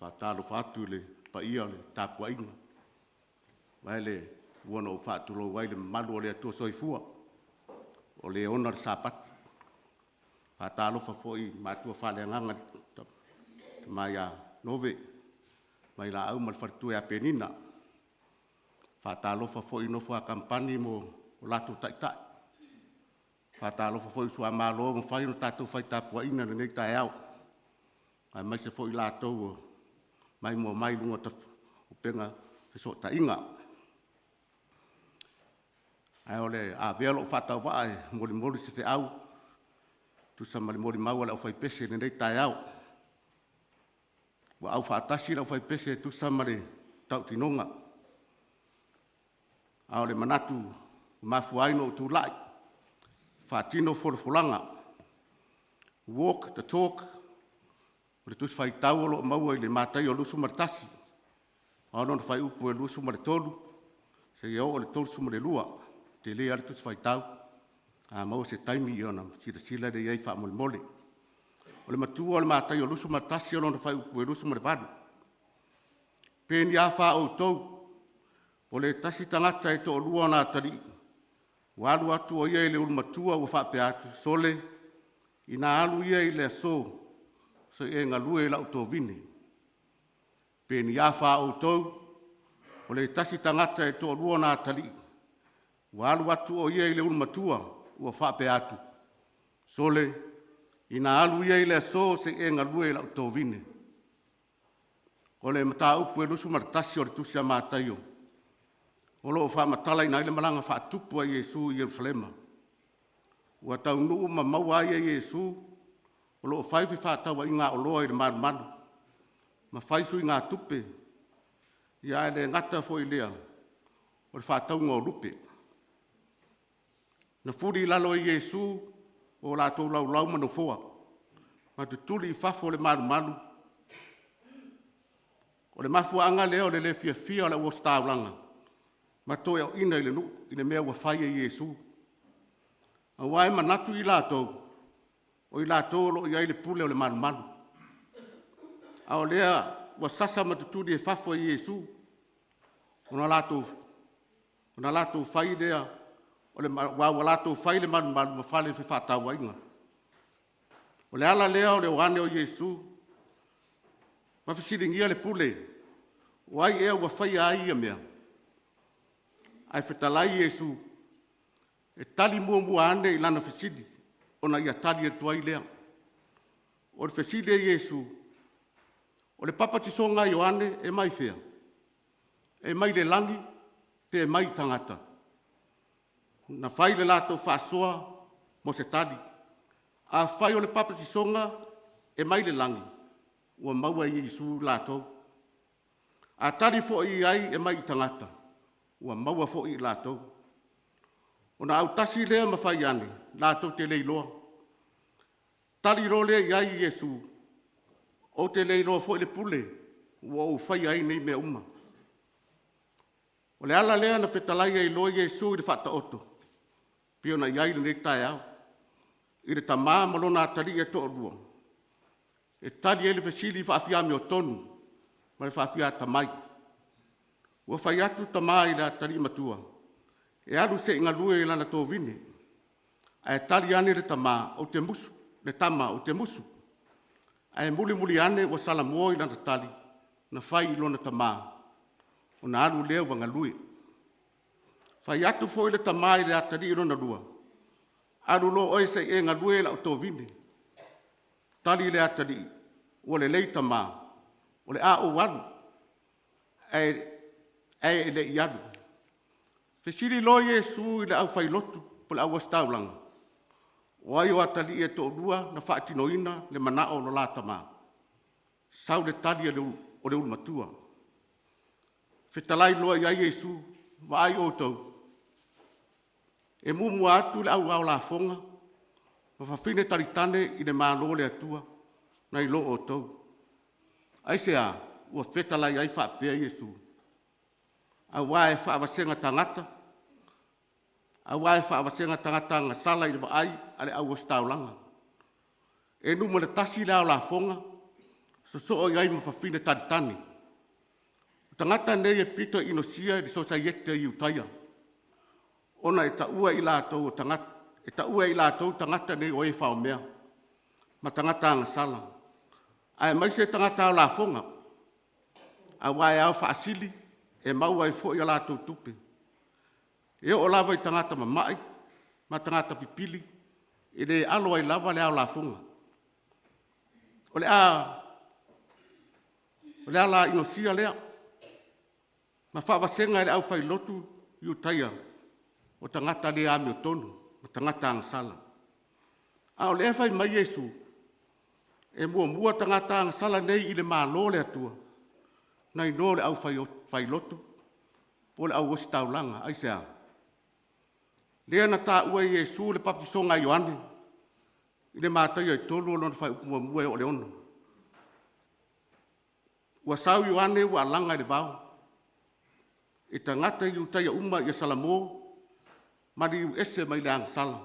Faatalofa atu i le paia o le tapuaiga, vae ua ona ou faatulou ai i le mamalu o le Atua Soifua, o Le ona le Sapati. Faatalofa foi i matua faaleagaga le Tama ia Nove Vailaau ma le faletua ia Penina. Faatalofa foi i le nofo a kamupani ma o latou taitai, faatalofa foi i suamalo ua mafai ona tatou fai tapuaiga i lenei taeao, aemaise foi i latou ua maimoa mai i luga o upega fesootaiga. Ae o le a avea lou faatauvaa e molimoli se feau e tusa ma le molimau a le aufaipese i lenei taeao. Ua aufaatasi le aufaipese e tusa ma le tautinoga, a o le manatu ua mafua ai ona ou tulai e faatino folafolaga, walk the talk, o le tusi faitau o lo o maua i le Mataio 21 lona fuaiupu 23 seia oo i le 32. E tele lava le tusi faitau, a maua se taimi ona silasila lea i ai faamolemole. O le matua o le Mataio 21 lona fuaiupu 28, “Pe ni a fa outou, o le tasi tagata e toalua ona atalii, ua alu atu o ia i le ulu matua ua faapea atu, ‘Sole, ina alu ia i le aso se i e galue i lau tovine.’ Pe ni a fa outou, o le tasi tagata e toalua ona atalii, ua alu atu o ia i le ulumatua ua faapea atu, ‘Sole, ina alu ia i le aso se i e galue i lau tovine.’” O le mataupu e 21 o le tusi a Mataio o lo o faamatalaina ai le malaga faatupu a Iesu i Ierusalema, ua taunuu ma maua ai e Iesu o lo o fai fefaatauaiga aoloa i le malumalu ma fai suigatupe, ae le gata foi i lea o le faatauga o lupe. Na fuli i lalo e Iesu o latou laulau ma nofoa ma tutuli i fafo le malumalu. O le mafuaaga lea o le le fiafia o le au ositaulaga ma toeaiina i le nuu i le mea ua fai e Iesu, aua e manatu i latou, o i latou o lo o i ai le pule o le malumalu, a o lea ua sasa ma tutuli i fafo e Iesu, ona latou fai lea aua ua latou fai le malumalu ma fale o fefaatauaiga. O le ala lea o le o ane o Iesu ma fesiligia le pule, o ai ea ua faia ai ia mea? Ae fetalai Iesu e tali muamua ane i lana fesili ona ia tali atu ai lea. O le fesili a Iesu, o le papatisoga a Ioane e mai fea? E mai le lagi pe mai i tagata? Na fai le latou faasoa mo se tali. Afai o le papatisoga e mai le lagi, ua maua e Iesu i latou. A tali foi i ai e mai i tagata, ua maua foi i latou. Ona autasi lea ma fai ane, latou te le iloa. Tali loa lea i ai Iesu, ou te le iloa foi le pule ua ou faia ai nei mea uma. O le ala lea na fetalai ai loa Iesu i le Faataoto e pei ona i ai lenei taeao, i le tama ma lona atalii e toalua, e tali ai le fesili faafiamiotonu ma le faafiatamai. Ua fai atu tama i le atalii matua e alu se i galue i lana tovine, ae tali ane le tama, ou te musu, le tama, ou te musu. Ae mulimuli ane ua salamo i lana tali na fai i lona tama, ona alu lea ua galue. Fai atu foi le tama i le atalii lona lua, alu loa oe se i e galue i lau tovine. Tali le atalii, ua lelei tama, o le a ou alu, ae e le i alu. Fesili loa Iesu i le aufailotu po o le au ositaulaga, o ai o atalii e toalua na faatinoina le manao o lo la tama? Sau le tali a le ulu matua, fetalai loa i ai Iesu, vaai outou, e muamua atu le au ao lafoga ma fafine talitane i le Malo o le Atua nai lo outou. Aisea ua fetalai ai faapea Iesu? Aua e faavasega tagata agasala i le vaai a le au ositaulaga. E numera tasi le ao lafoga. Sosoo ai ma fafine talitali. O tagata nei e pito inosia i le sosiaete i Iutaia, ona e taua e i latou tagata nei o e faomea ma tagata agasala, aemaise tagata ao lafoga, aua e ao faasili e maua ai foi a latou tupe. E oo lava i tagata mamai ma tagata pipili, e le alo ai lava le ao lafoga. O le ala inosia lea ma faavasega e le aufailotu Iutaia o tagata le amiotonu, o tagata agasala. A o lea e fai mai Iesu, e muamua tagata agasala nei i le Malo o le Atua nai lo le aufailotu po o le au ositaulaga. Aisea? Lea na taua e Iesu le papatisoga a Ioane i le Mataio 3:1 e oo i le 6. Ua sau Ioane ua alaga i le vao, e tagata Iutaia uma ia salamo maliliu ese mai le agasala.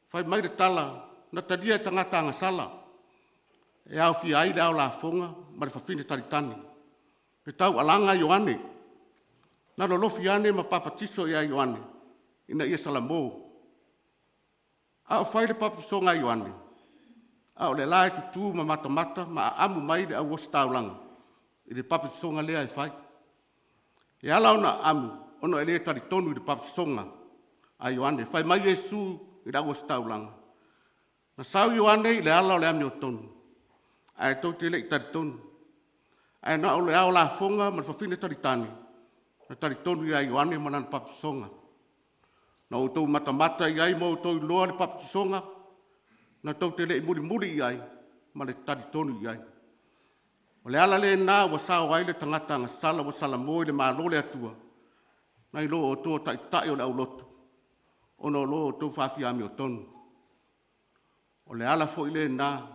Fai mai le tala, na talia e tagata agasala e aofia ai le ao lafoga ma le fafine talitali le taualaga a Ioane, na lolofi ane ma papatiso ia Ioane ina ia salamo. A o fai le papatisoga a Ioane, a o lea e tutu ma matamata ma aamu mai le au ositaulaga i le papatisoga lea e fai. E ala ona aaamu ona e le talitonu i le papatisoga a Ioane. Fai mai Iesu i le au ositaulaga, na sau Ioane i le ala o le amiotonu, ae tou te le i talitonu, ae na o le ao lafoga ma le fafine talitani na talitonu ia Ioane ma lana papatisoga. Na outou matamata i ai ma outou iloa le papatisoga, na tou te le i mulimuli i ai ma le talitonu i ai. O le ala lena ua sao ai le tagata agasala ua salamo i le Malo o le Atua nai lo outou o taitai o le aulotu ona o lo outou faafiamiotonu. O le ala foi lena,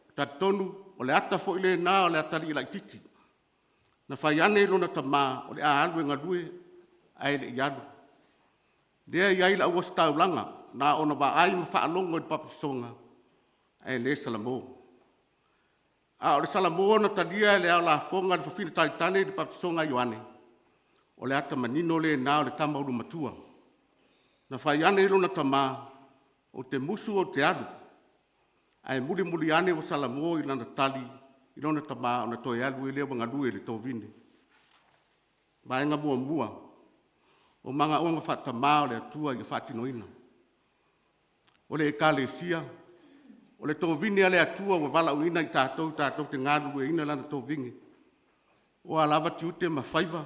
e talitonu o le ata foi lena o le atalii laitiiti na fai ane i lona tama o le a alu e galue ae le i alu. Lea e i ai le au ositaulaga, na ona vaai ma faalogo i le papatisoga ae le salamo. A o le salamo na talia e le ao lafoga ma le fafine talitani le papatisoga a Ioane, o le ata manino lena o le tama olomatua. Na fai ane i lona tama, ou te musu ou te alu, ae mulimuli ane ua salamo i lana tali i lona tama ona toe alu ai lea ua galue i le tovine. Vaega muamua, o manaoga faatama o le Atua ia faatinoina. O le Ekalesia, o le tovine a le Atua ua valaauina i tatou tatou te galulueina lana tovine. O a lava tiute ma faiva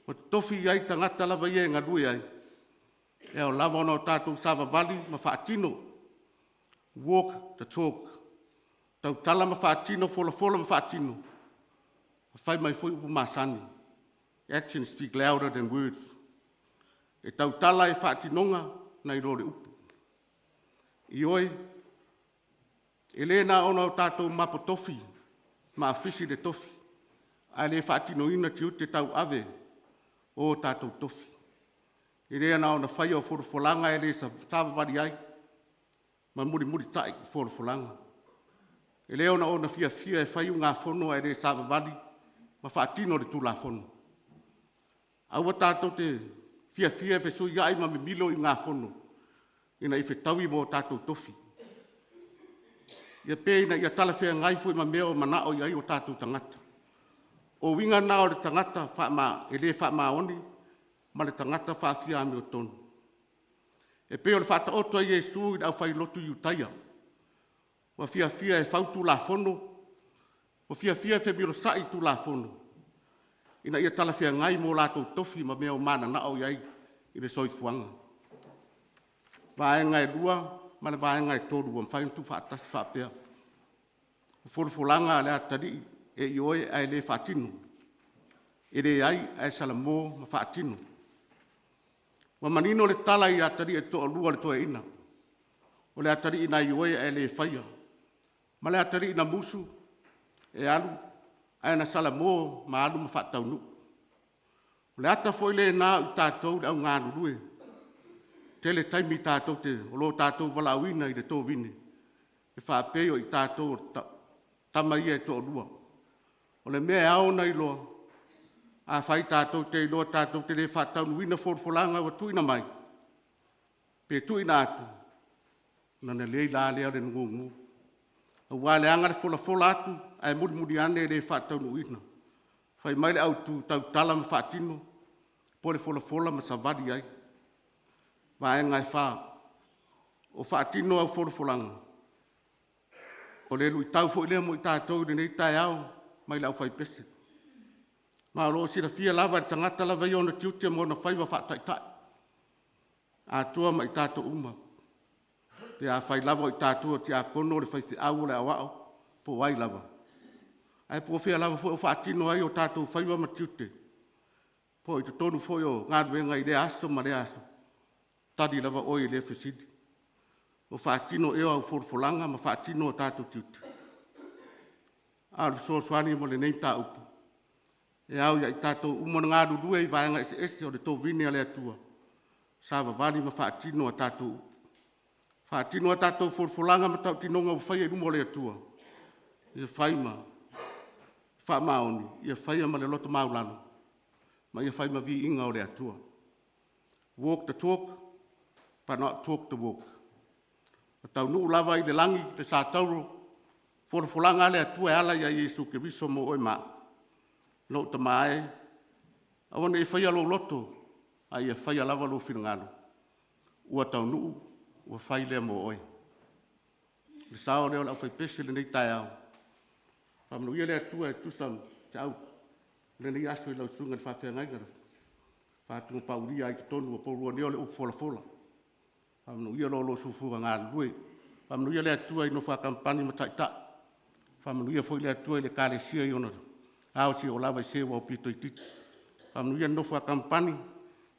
ua totofi i ai tagata lava ia e galue ai, e ao lava ona tatou savavali ma faatino, walk the talk, tautala ma faatino, folafola ma faatino. Fai mai foi upu masani, action speak louder than words. E tautala i faatinoga nai lo le upu. Ioe, e le na ona tatou mapo tofi ma afisi i le tofi, ae le faatinoina tiute tauave o tatou tofi. E le na ona faia o folafolaga ae le savavali ai ma mulimulitai i folafolaga. E le onaona fiafia e fai iugafono ae le savavali ma faatino le Tulafono. Aua tatou te fiafia e fesuiai ma mimilo iugafono ina ia fetaui ma o tatou tofi, ia pe ina ia talafeagai foi ma mea o manao i ai o tatou tagata. O uiga na o le tagata e le faamaoni ma le tagata faafiamiotonu. E pei o le faataoto a Iesu i le aufailotu Iutaia ua fiafia e fau tulafono, ua fiafia e femilosai i tulafono ina ia talafeagai mo latou tofi ma mea ua mananao i ai i le soifuaga. Vaega e 2 ma le vaega e 3 ua mafai ona tuufaatasi faapea, o folafolaga a le atalii e ioe ae le faatino, e leai ae salamo ma faatino. Ua manino le tala i atalii e toalua o le toeaina, o le atalii na ioe ae le faia, ma le atalii na musu e alu ae na salamo ma alu ma faataunuu. O le ata foi lena o i tatou le au galulue, e tele taimi o lo tatou valaauina i le tovine. E faapei o i tatou o tama ia e toalua. O le mea e ao ona iloa, afai tatou te iloa tatou te le faataunuuina folafolaga ua tuuina mai pe tuuina atu, ona lelei la lea o le gugu aua e leaga le folafola atu ae mulimuli ane e le faataunuuina. Fai mai le autu, tautala ma faatino po o le folafola ma savali ai. Vaega e 4, o faatino au folafolaga, o le luitau foi lea mo i tatou i lenei taeao mai le aufaipese. Ma o lo o silafia lava e le tagata lava ia ona tiute ma ona faiva faa-taitai, atoa ma i tatou uma. Pe afai lava o i tatou o tiakono o le faifeau o le aoao po o ai lava, ae po o fea lava foi o faatino ai o tatou faiva ma tiute, po o totonu foi o galuega i lea aso ma lea aso, tali lava oe i lea fesili. O faatino ea au folafolaga ma faatino o tatou tiute? A o le fesoasoani mo lenei mataupu, e ao ia i tatou uma ona galulue i vaega eseese o le tovine a le Atua, savavali ma faatino a tatou upu, faatino a tatou folafolaga ma tautinoga ua faia i luma o le Atua, ia fai ma faamaoni, ia faia ma le loto maualalo ma ia fai ma viiga o le Atua. Walk the talk but not talk the walk. A taunuu lava i le lagi le satauro, o folafolaga a le Atua e ala ia Iesu Keriso mo oe ma au, lou tama e, aua ne i faia lou loto, a ia faia lava lou finagalo, ua taunuu ua fai lea mo oe. O le sao lea o le aufaipese i lenei taeao, faamanuia le Atua e tusa ma feau o lenei aso i lau susuga i le faafeagaiga ma faatupaulia ai i totonu o pau nei o le upu folafola. Faamanuia lo oulua soifua galulue. Faamanuia le Atua i le nofo a kampani ma taitai, faamanuia foi le Atua i le Ekalesia i ona ao seia oo lava i se ua aupito itiiti. Faamanuia le nofo a kamupani,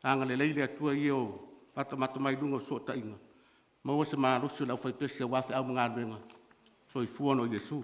agalelei le Atua i e o matamata mai i luga o fesootaiga, maua se malosi o le aufaipese aua feau ma galuega. Soifua ona o Iesu.